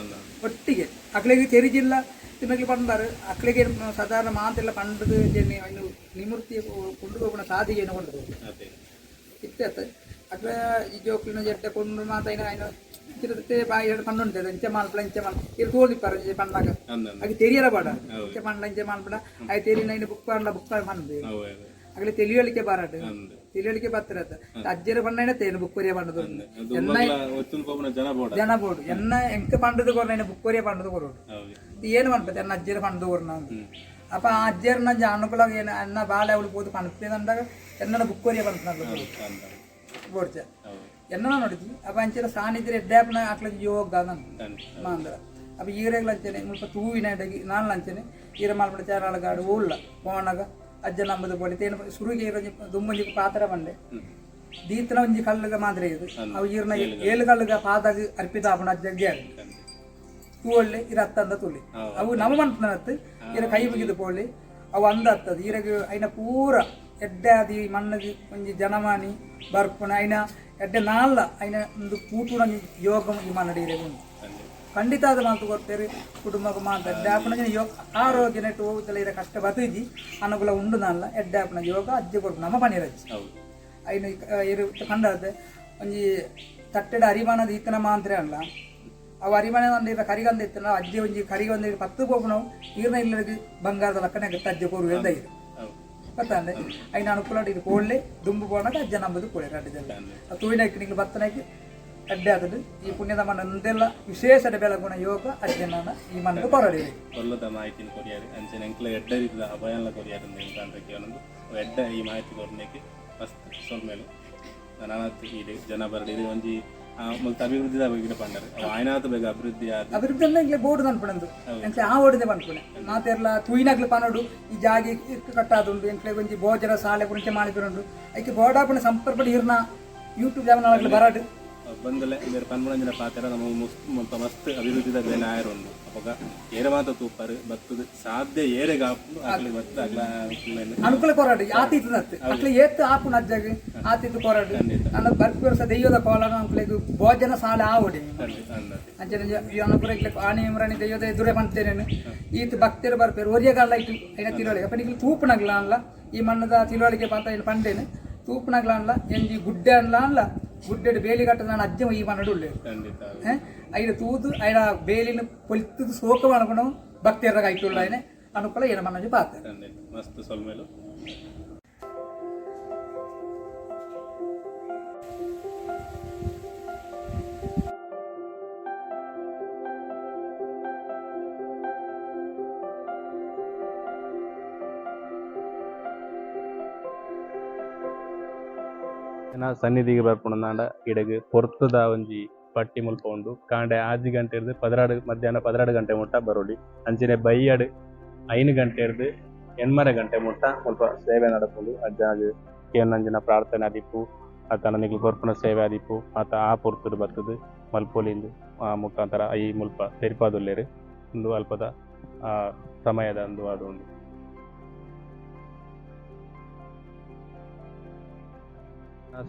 ಒಟ್ಟಿಗೆ ಅಕ್ಲೆಗೆ ತೆರಿಜಿಲ್ಲ. ಇತ್ತಿನಗ್ಲು ಪಂಡಾರು ಅಕ್ಲಿಗೆ ಸಾಧಾರಣ ಮಾತೆಲ್ಲ ಪಂಡದು ಇನ್ನು ನಿಮೃತ್ತಿ ಕೊಂಡು ಹೋಗೋಣ ಸಾದಿಗೆ ಕೊಂಡು ಹೋಗಿ ಅದೇ ಇತ್ತೆ ಅಕ್ಲ ಈ ಜೋಕ್ಲಿನ ಜಡ್ಡೆ ಕೊಂಡು ಮಾತೈನ ಐನ ಇರುತ್ತೆ ಬಾಯಿ ಎರಡು ಪಂಡು ಇಂಚೆ ಮಾಲ್ಪಡ ಇಂಚೆ ಮಾಲ್ ಇರು ತೋಳಿಪ್ಪಾರ ಇಂಚೆ ಪಂಡಾಗ ಅಂದ ಅಗೆ ತೆರಿಯರ ಬಾಡ ಇಂಚೆ ಪಂಡ ಇಂಚೆ ಮಾಲ್ಪಡ ಅಯ್ ತೆರಿನ ಇನ್ನು ಬುಕ್ ಪಂಡ ಬುಕ್ ಪಂಡು ಅವು ಅದೇ ಅಗಲಿ ತಿಳಿವಳಿಕೆ ಬಾರಾಟ ಅಂದ್ ತಿಳಿವಳಿಕೆ ಬತ್ತಿರತ್ತ ಅಜ್ಜರ ಪಂಡ ತೇನು ಬುಕ್ ಕೊರಿಯ ಪಂಡದು ಅದು ಉಮ್ಮಗ್ಲ ಒತ್ತುನ್ ಪೋಪುನ ಜನ ಬೋಡ ಜನ ಬೋಡು ಎನ್ನ ಎಂಕ ಪಂಡದು ಕೊರ್ನ ಬುಕ್ ಕೊರಿಯ ಪಂಡದು ಕೊರೋಡು ಹೌದು ಏನು ಪನ್ಪತೆ ಎನ್ನ ಅಜ್ಜರ ಪಂಡದು ಕೊರ್ನ ಅಪ್ಪ ಆ ಅಜ್ಜರ ನಂಜ ಅನುಕೂಲ ಏನು ಅನ್ನ ಬಾಳೆ ಅವಳು ಪೋದು ಪನ್ಪೇದಂದಾಗ ಎನ್ನನ ಬುಕ್ ಕೊರಿಯ ಪನ್ಪನಾಗ ಅಂದ ಬೋಡ್ಚ ಹೌದು ಎನ್ನನ ನೋಡಿದ್ವಿ ಅಪ್ಪ ಅಂಚಿನ ಸಾನ್ನಿಧ್ಯ ಎಡ್ಡಾಪ್ನ ಅಕ್ಲ ಯೋಗ ಖಂಡಿತ ಮಾಂದ್ರ ಅಪ್ಪ ಈರೆಗ್ಲ ಅಂಚನೆ ಮುಲ್ಪ ತೂವಿನ ಎಡಗಿ ನಾಲ್ ಅಂಚನೆ ಈರ ಮಾಲ್ಪಡ ಚಾರಾಳ ಗಾಡು ಉಳ್ಳ ಪೋಣಗ ಅಜ್ಜ ನಂಬುದು ಪೋಲಿ ತೇನು ಸುರುಗೆ ಈರ ದುಮ್ಮಂಜಿ ಪಾತ್ರ ಬಂಡೆ ದೀತನ ಒಂಜಿ ಕಲ್ಲುಗ ಮಾತ್ರ ಇದು ಅವು ಈರ್ನ ಏಳು ಕಲ್ಲುಗ ಪಾದಾಗ ಅರ್ಪಿತ ಆಪಣ ಅಜ್ಜಗೆ ಅದು ತೂವಳ್ಳಿ ಇರ ಅತ್ತಂದ ತುಳಿ ಅವು ನಮ್ಮ ಮನ್ಪನತ್ತು ಇರ ಕೈ ಮುಗಿದು ಪೋಳಿ ಅವು ಅಂದ ಅತ್ತದ ಈರಗ ಐನ ಪೂರ ಎಡ್ಡೆ ಅದು ಈ ಮಣ್ಣಗೆ ಒಂಜಿ ಜನಮಾನಿ ಬರ್ಪುನ ಐನ ಎಡ್ಡೆ ನಾಲ್ಲ ಐನ ಒಂದು ಕೂಟುನ ಯೋಗ ಈ ಮನ್ನಡಿ ಈರೆಗ್ ಉಂಟು ಖಂಡಿತ ಖಂಡಿತ ಅದು ಮಾತು ಕೊಡ್ತೇವೆ ಕುಟುಂಬಕ್ಕೆ ಮಾತು ಎಡ್ಡೆ ಆಪಣ ಯೋಗ ಆರೋಗ್ಯ ನೆಟ್ಟು ಹೋಗುತ್ತಲ್ಲ ಇರ ಕಷ್ಟ ಬತಿಜಿ ಅನುಕೂಲ ಉಂಡು ನಾಲ್ಲ ಎಡ್ಡೆ ಆಪಣ ಯೋಗ ಅಜ್ಜಿ ಕೊಡ್ಪು ನಮ್ಮ ಪನಿರಜ್ಜಿ ಹೌದು ಐನು ಇರು ಕಂಡದ್ದು ಒಂಜಿ ತಟ್ಟೆಡ ಅರಿಮಾನದ ಈತನ ಮಾಂತ್ರ ಅಲ್ಲ ಅವು ಅರಿಮಾನ ಇರ ಕರಿಗಂದ ಇತ್ತನ ಅಜ್ಜಿ ಒಂಜಿ ಕರಿಗಂದ ಪತ್ತು ಪೋಪುನವು ಈರ್ನ ಇಲ್ಲರಿಗೆ ಬಂಗಾರದ ಲಕ್ಕನೆ ಅಜ್ಜಿ ಕೋರು ಎಂದ ಇದು ಹೌದು ಗೊತ್ತಂಡೆ ಐನ ಅನುಕೂಲ ಇದು ಕೋಳ್ಳೆ ದುಂಬು ಪೋನಾಗ ಅಜ್ಜ ನಂಬುದು ಕೋಳೆ ರಡ್ಡಿದೆಲ್ಲ ಆ ತೂವಿನಕ್ಕೆ ನಿಂಗೆ ಬತ್ತನಕ್ಕೆ ಅಡ್ಡೆ ಆದದ್ದು ಈ ಪುಣ್ಯದ ಮಣ್ಣು ಅಂದೆಲ್ಲ ವಿಶೇಷ ಬೆಳಗುಣ ಯೋಗ ಅಜ್ಜನ ಈ ಮಣ್ಣು ಕೊರಡಿ ಕೊಲ್ಲದ ಮಾಹಿತಿನ ಕೊರಿಯಾರು ಅಂಚನೆ ಎಂಕ್ಲ ಎಡ್ಡ ರೀತಿದ ಅಭಯನ್ಲ ಕೊರಿಯಾರು ಅಂತ ಕೇಳೊಂದು ಎಡ್ಡ ಈ ಮಾಹಿತಿ ಕೊರ್ನೇಕೆ ಮಸ್ತ್ ಸೊಲ್ಮೇಲು ನಾನಾತ್ ಈ ಜನ ಬರಡಿ ಇದು ಒಂಜಿ ಮುಲ್ತ ಅಭಿವೃದ್ಧಿದ ಬಗ್ಗೆ ಪಂಡರು ಅವು ಆಯ್ನಾತ್ ಬೇಗ ಅಭಿವೃದ್ಧಿ ಆದ ಅಭಿವೃದ್ಧಿ ಅಂದ್ರೆ ಎಂಕ್ಲೆ ಬೋರ್ಡ್ ಅನ್ಪಣಂದು ಎಂಕ್ಲೆ ಆ ಓಡಿದೆ ಪನ್ಪುಣೆ ಮಾತೆರ್ಲ ತೂಯಿನಾಗ್ಲು ಪನೋಡು ಈ ಜಾಗಿ ಇರ್ಕ್ ಕಟ್ಟಾದುಂಡು ಎಂಕ್ಲೆ ಒಂಜಿ ಭೋಜನ ಶಾಲೆ ಪುಂಚೆ ಮಾಡಿಪಿರುಂಡು ಐಕೆ ಬೋರ್ಡಾಪುಣ ಸಂಪರ್ಕ ಇರ್ನ ಯೂಟ್ಯೂಬ್ ಜಾಮನಾಗ್ಲು ಬರಾಡು ಬಂದಲೆ ಬೇರೆ ಪನ್ಮುಣಂಜಿನ ಪಾತ್ರ ನಮ್ಮ ಮುಲ್ಪ ಮಸ್ತ್ ಅಭಿವೃದ್ಧಿದ ಬೇನೆ ಆಯರುಂಡು ಅಪಗ ಏರ ಮಾತ ತೂಪರು ಬತ್ತದ ಸಾಧ್ಯ ಏರೆಗ್ ಆಪುಂಡು ಅಕ್ಲಿಗೆ ಬತ್ತದ ಅಗ್ಲ ಅನುಕೂಲ ಅನುಕೂಲ ಕೊರಾಡು ಆತಿತ್ತು ಅಕ್ಲೆ ಏತ್ತು ಆಪುನ ಅಜ್ಜಗ್ ಆತಿತ್ತು ಕೊರಾಡು ನನ್ನ ಬರ್ಪಿ ವರ್ಷ ದೆಯ್ಯದ ಕೋಲನ ಅಂಕ್ಲೆಗ್ ಭೋಜನ ಶಾಲೆ ಆ ಓಡಿ ಖಂಡಿತ ಅಂದತಿ ಅಂಚನೆ ಈ ಅನುಕೂಲ ಇಕ್ಲೆ ಆನೆ ಇಮ್ರಾಣಿ ದೆಯ್ಯದ ಎದುರೇ ಪಂತೇನೇನು ಈತ ಭಕ್ತರು ಬರ್ಪೇರು ಒರಿಯಗಾಲ ಇಟ್ಟು ಐನ ತಿಳುವಳಿಕೆ ಅಪ್ಪ ನಿಕ್ಲೆ ತೂಪುನಗ್ಲ ಅನ್ಲ ಈ ಮಣ್ಣದ ತಿಳುವಳಿಕೆ ಪಾತ ಇನ್ನು ಪಂಡೇನು ತೂಪುನಗ್ಲ ಅನ್ಲ ಎಂಜಿ ಗುಡ್ಡೆ ಅನ್ಲ ಅನ್ಲ ಗುಡ್ಡೆಡು ಬೇಲಿ ಕಟ್ಟ ನಾನು ಅಜ್ಜ ಈ ಮಣ್ಣಡು ಉಳ್ಳೇರು ಖಂಡಿತ ಐನ ತೂದು ಐನ ಬೇಲಿನ ಪೊಲಿತದು ಸೋಕ ಅನುಗುಣ ಭಕ್ತಿಯರ ಐಟುಳ್ಳ ಐನೆ ಅನುಕೂಲ ಏನ ಮಣ್ಣು ಪಾತ್ರ ಖಂಡಿತ ಮಸ್ತ್ ಸೊಲ್ಮೇಲು ಸನ್ನಿಧಿಗೆ ಬರ್ಪುಣಂದಾಂಡ ಇಡಗ್ ಪೊರ್ತದ ಒಂಜಿ ಪಟ್ಟಿ ಮುಲ್ಪ ಉಂಡು ಕಾಂಡೆ ಆಜಿ ಗಂಟೆ ಇರ್ದು ಪದರಾಡು ಮಧ್ಯಾಹ್ನ 12 ಗಂಟೆ ಮುಟ್ಟ ಬರೋಡಿ ಅಂಚನೆ ಬೈಯಡ್ 5 ಗಂಟೆ ಇರ್ದು 8 ಗಂಟೆ ಮುಟ್ಟ ಮುಲ್ಪ ಸೇವೆ ನಡಪುಂಡು ಅಜ್ಜಾಗ್ ಕೇನಂಜಿನ ಪ್ರಾರ್ಥನೆ ಆದಿಪ್ಪು ಆತನ ನಿಗ್ಲು ಕೊರ್ಪುನ ಸೇವೆ ಆದಿಪ್ಪು ಆತ ಆ ಪೊರ್ತುಡು ಬರ್ತದೆ ಮಲ್ಪೊಲಿಂದು ಆ ಮುಖಾಂತರ ಈ ಮುಲ್ಪ ತೆರಿಪಾದುಲ್ಲೇರು ಒಂದು ಅಲ್ಪದ ಆ ಸಮಯದ ಒಂದು ಅದು ಉಂಡು.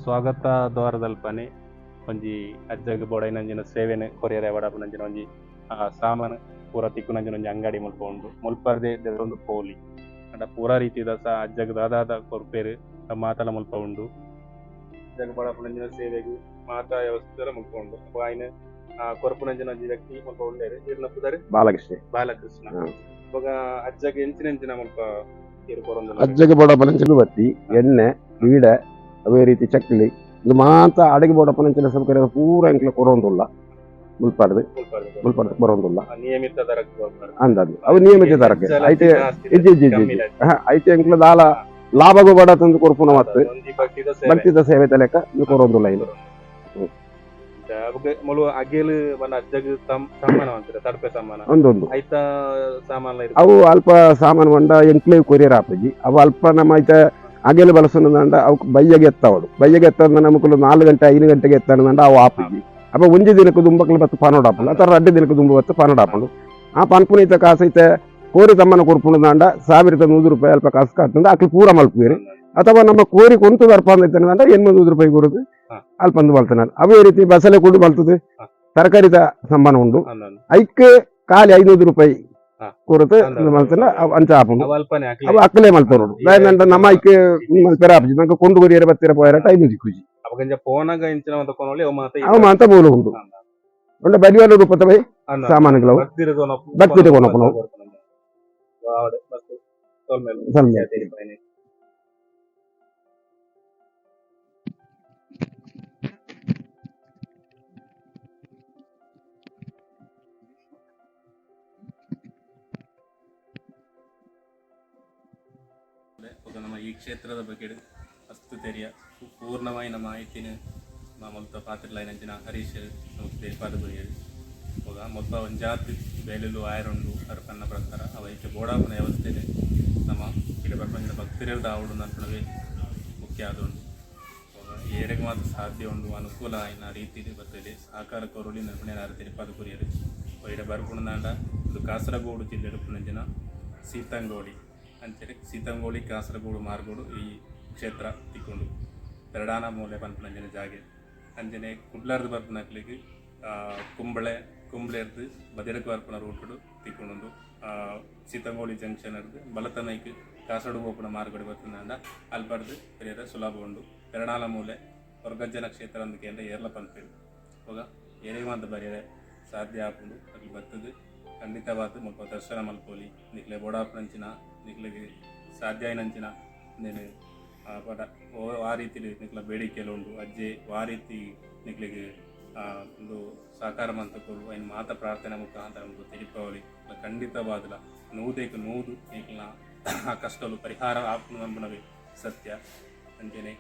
ಸ್ವಾಗತ ದ್ವಾರದಲ್ಪನೆ ಒಂಜಿ ಅಜ್ಜಗ್ ಬೋಡೈನಂಜಿನ ಸೇವೆನೆ ಕೊರಿಯರೆ ವಡಪನಂಜಿನ ಒಂಜಿ ಸಾಮಾನು ಪೂರ ತಿಕ್ಕುನಂಜಿನ ಒಂಜಿ ಅಂಗಡಿ ಮುಲ್ಪ ಉಂಡು ಮುಲ್ಪರ್ದೆ ಒಂದು ಪೋಲಿ ಅಂಡ ಪೂರ ರೀತಿದ ಸಹ ಅಜ್ಜಗ್ ದಾದಾದ ಕೊರ್ಪೇರು ಮಾತಲ ಮುಲ್ಪ ಉಂಡು ಅಜ್ಜಗ್ ಬೋಡಪನಂಜಿನ ಸೇವೆಗ್ ಮಾತಾ ವ್ಯವಸ್ಥೆ ಮುಲ್ಪ ಉಂಡು ಅಪ್ಪ ಆಯ್ನ ಕೊರ್ಪುನಂಜಿನ ಒಂಜಿ ವ್ಯಕ್ತಿ ಮುಲ್ಪ ಉಲ್ಲೇರು ಇರ್ನ ಪುದರ್ ಬಾಲಕೃಷ್ಣ ಬಾಲಕೃಷ್ಣ ಬೊಕ ಅಜ್ಜಗ್ ಎಂಚಿನ ಮುಲ್ಪ ಇರು ಕೊರೊಂದುಲ್ಲೆರ್? ಅಜ್ಜಗೆ ಬೋಡಪನಂಚಿನ ಬತ್ತಿ ಎಣ್ಣೆ ಬೀಡೆ ಅವೇ ರೀತಿ ಚಕ್ಲಿ ಇದು ಮಾತ ಅಡಿಗೆ ಬೋಡಪನಂಚಿನ ಸೌಕರ್ಯ ಪೂರ ಎಂಕ್ಲ ಕೊರೊಂದುಲ್ಲ ಮುಲ್ಪಾಡ್ದು ಮುಲ್ಪರ್ದೆ. ಮುಲ್ಪಾಡ್ದು ಬರೋಂದುಲ್ಲ ನಿಯಮಿತ ದರಕ್ಕೆ ಕೊರ್ಪೆರ್. ಅಂದಾಜು ಅವು ನಿಯಮಿತ ದರಕ್ಕೆ ಐತೆ ಇಜ್ಜಿ ಇಜ್ಜಿ ಇಜ್ಜಿ ಕಮ್ಮಿ ಇಲ್ಲ. ಐತೆ ಎಂಕ್ಲ ದಾಲ ಲಾಭಗೂ ಬೇಡ ತಂದು ಕೊರ್ಪುನ ಮತ್ತೆ ಒಂಜಿ ಭಕ್ತಿದ ಸೇವೆ. ಭಕ್ತಿದ ಸೇವೆ ತಲೆಕ ಇದು ಕೊರೊಂದುಲ್ಲ ಇದು ಬೊಕ ಮುಲು ಅಗೇಲ್ ಪಂಡ ಅಜ್ಜಗ್ ಸಮ್ಮಾನ ಮನ್ಪುರ ತಡ್ಪೆ ಸಮ್ಮಾನ ಒಂದೊಂದು ಐತ ಸಾಮಾನ್ಲ ಇರ್ಪುಂಡು. ಅವು ಅಲ್ಪ ಸಾಮಾನು ಬಂಡ ಎಂಕ್ಲೇವ್ ಕೊರಿಯರ್ ಆಪುಜಿ ಅವು ಅಲ್ಪ ನಮ್ಮ ಐತ ಅಗೆಲು ಬಳಸೋದಂಡ ಅವು ಬಯ್ಯಗೆ ಎತ್ತಾವಡು ಬಯ್ಯಗೆ ಎತ್ತಂದ ನಮಕುಲು 4 ಗಂಟೆ 5 ಗಂಟೆಗೆ ಎತ್ತಂಡ ಅವು ಆಪುಜಿ ಅಪ್ಪ ಒಂಜಿ ದಿನಕ್ಕೆ ದುಂಬಕ್ಲು ಬತ್ತು ಪಾನೋಡ್ ಆಪುಂಡು ಅಥವಾ ರಡ್ಡು ದಿನಕ್ಕೆ ದುಂಬು ಬತ್ತು ಪಾನೋಡ್ ಆಪುಂಡು ಆ ಪನ್ಪುನೈತ ಕಾಸು ಐತೆ ಕೋರಿ ತಮ್ಮನ ಕೊರ್ಪುಂಡು 1100 ರೂಪಾಯಿ ಅಲ್ಪ ಕಾಸು ಕಟ್ಟಂದು ಅಕ್ಲು ಪೂರ ಮಲ್ಪುವೇರು ಅಥವಾ ನಮ್ಮ ಕೋರಿ ಕೊಂತು ಬರ್ಪಂದ 800 ರೂಪಾಯಿ ಕೊಡುದು ಅಲ್ಪಂದು ಮಲ್ತನ ಅವೇ ರೀತಿ ಬಸಳೆ ಕೂಡ ಮಲ್ತದೆ ತರಕಾರಿದ ಸಂಬಾನ ಉಂಡು ಅಂದೊಂದು. ಐಕ್ ಖಾಲಿ 500 ರೂಪಾಯಿ ಕೊರತೆ ಮಲ್ತನ ಅಂಚ ಆಪುಂಡು. ಅವು ಅಲ್ಪನೆ ಅಕ್ಲೆ. ಅವು ಅಕ್ಕಲೆ ಮಲ್ತೊನೊಡು. ದಾಯೆಂಡ ನಮ್ಮ ಐಕ್ ಮಲ್ಪೆರೆ ಆಪುಜಿ. ನಂಗೆ ಕೊಂಡು ಕೊರಿಯರೆ ಬತ್ತಿರ ಪೋಯರ ಟೈಮ್ ತಿಕ್ಕುಜಿ. ಅಪಗ ಪೋನಾಗ ಇಂಚಿನ ಮಾತ ಕೊನೊಲಿ ಅವು ಮಾತ. ಅವು ಮಾತ ಮೂಲ ಉಂಡು. ಒಂಡ ಬಲಿವಾಲ ರೂಪದ ಬೈ ಸಾಮಾನುಗಳು ಅವು. ಭಕ್ತಿರ ಕೊನೊಪು. ಭಕ್ತಿರ ಕೊನೊಪುನವು. ಮಸ್ತ್ ಸೊಲ್ಮೆಲು. ಸೊಲ್ಮೆಲು. ತೆರಿಪಾಯಿನೆ. ಬೊಕ ನಮ್ಮ ಈ ಕ್ಷೇತ್ರದ ಬಗ್ಗೆ ಅಸ್ತು ತೆರಿಯ ಪೂರ್ಣವಾಯಿನ ಮಾಹಿತಿನ ಮುಲ್ಪ ಪಾತ್ರಲೈನಂಚಿನ ಹರೀಶ್ ನಮಕ್ ತೆರಿಪಾದ ಕೊರಿಯೆರ್. ಬೊಕ ಮುಲ್ಪ ಒಂಜಾತ್ ಬೇಲೆಲು ಆಯರುಂಡು ಅರ್ ಪನ್ನ ಪ್ರಕಾರ ಅವ ಐಕ್ ಬೋಡಾಪುನ ವ್ಯವಸ್ಥೆನ್ ನಮ ಇಡೆ ಬರ್ಪಂಚಿನ ಭಕ್ತರೆರ್ದ್ ಆವೊಡು ಪನ್ಪುನವೇ ಮುಖ್ಯ ಆದುಂಡು. ಬೊಕ ಏರೆಗ್ ಮಾತ ಸಾಧ್ಯ ಉಂಡು, ಅನುಕೂಲ ಆಯಿನ ರೀತಿಡ್ ಬತ್ತುದು ಸಹಕಾರ ಕೊರೊಲಿ ಪನ್ಪಿನ ಆರ್ ತೆರಿಪಾದ್ ಕೊರಿಯೆರ್. ಇಡೆ ಬರ್ಪುನದಾಂಡ ಉಂದು ಕಾಸರಗೋಡು ಜಿಲ್ಲೆಡ್ ಉಪ್ಪುನಂಚಿನ ಸೀತಂಗೋಡಿ ಅಂಚನೆ ಸೀತಂಗೋಳಿ ಕಾಸರಗೋಡು ಮಾರ್ಗೋಡು ಈ ಕ್ಷೇತ್ರ ತಿಕ್ಕುಂಡು. ಪೆರಡಾನ ಮೂಲೆ ಪನ್ಪುನಂಚಿನ ಜಾಗೆ. ಅಂಚನೆ ಕುಡ್ಲರ್ದ್ ಬರ್ಪುನಕ್ಲೆಗ್ ಕುಂಬಳೆ, ಕುಂಬ್ಳೆರ್ದ್ ಬದಿರಕ್ ಬರ್ಪುನ ರೂಟುಡು ತಿಕ್ಕುಂಡು. ಸೀತಂಗೋಳಿ ಜಂಕ್ಷನ್ ರ್ದ್ ಬಲತನೈಕ್ ಕಾಸರಗೋಡು ಪೋಪುನ ಮಾರ್ಗಡ್ ಬತ್ತ್ಂಡ ಅಲ್ಪರ್ದ್ ಬರಿಯೆರೆ ಸುಲಭ ಉಂಡು. ಪೆರಡಾನ ಮೂಲೆ ಕೊರಗಜ್ಜನ ಕ್ಷೇತ್ರ ಅಂದ್ ಕೇಂಡ ಏರ್ಲ ಪನ್ಪೆರ್. ಅಪಗ ಏರೆಗ್ ಮಾತ ಬರಿಯೆರೆ ಸಾಧ್ಯ ಆಪುಂಡು ಅಕ್ಲ್ ಬತ್ತುದು ಖಂಡಿತವಾದ್ ಮುಲ್ಪ ದರ್ಶನ ಮಲ್ಪೊಲಿ. ನಿಕ್ಲೆ ಬೋಡಾಪುನಂಚಿನ ನಿಕ್ಲೆಗ್ ಸಾಧ್ಯ ಆಯಿನಂಚಿನ ಉಂದೆನ್ ಪದ ವಾ ರೀತಿಡ್ ನಿಕ್ಲ ಬೇಡಿಕೆಲು ಉಂಡು, ಅಜ್ಜೆ ವಾ ರೀತಿ ನಿಕ್ಲೆಗ್ ಉಂದು ಸಾಕಾರ ಮಂತ್ ಕೊರು ಐನ್ ಮಾತ ಪ್ರಾರ್ಥನೆ ಮುಖಾಂತರ ಮುಲ್ಪ ತೆರಿಪಾವೊಲಿ. ಖಂಡಿತವಾದ್ಲ ನೂದೆಕ್ ನೂದು ನಿಕ್ಲ್ನ ಆ ಕಷ್ಟಲು ಪರಿಹಾರ ಆಪುಂಡು ಪನ್ಪುನವೇ ಸತ್ಯ. ಅಂಚೆನೆ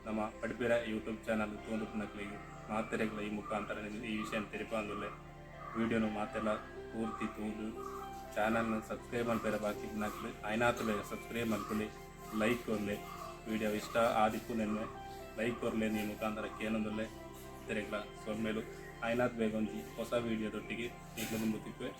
ನಮ್ಮ ಪಡ್ಪಿರ ಯೂಟ್ಯೂಬ್ ಚಾನಲ್ ತೂವೊಂದುಪ್ಪುನಕ್ಲೆಗ್ ಮಾತೆರೆಗ್ಲ ಈ ಮುಖಾಂತರ ಈ ವಿಷಯ ತೆರಿಪಾವೊಂದುಲ್ಲೆ. ವಿಡಿಯೋನು ಮಾತೆಲ್ಲ ಪೂರ್ತಿ ತೂದು ಚಾನಲ್ನ ಸಬ್ಸ್ಕ್ರೈಬ್ ಮಲ್ಪೆರೆ ಬಾಕಿ ಇಪ್ಪುನಕ್ಲು ಆಯಿನಾತ್ ಬೇಗ ಸಬ್ಸ್ಕ್ರೈಬ್ ಮಲ್ಪುಲೆ, ಲೈಕ್ ಕೊರ್ಲೆ. ವಿಡಿಯೋ ಇಷ್ಟ ಆದಿಪ್ಪು ನೆನ್ನೆ ಲೈಕ್ ಕೊರ್ಲೆ ಈ ಮುಖಾಂತರ ಕೇನೊಂದುಲ್ಲೆ. ತೆರೆಗ್ಲ ಸೊಲ್ಮೆಲು. ಆಯಿನಾತ್ ಬೇಗ ಒಂಜಿ ಹೊಸ ವಿಡಿಯೋದೊಟ್ಟಿಗೆ ನಿಕ್ಲೆ ದುಂಬು ತಿಕ್ಕುವೆ.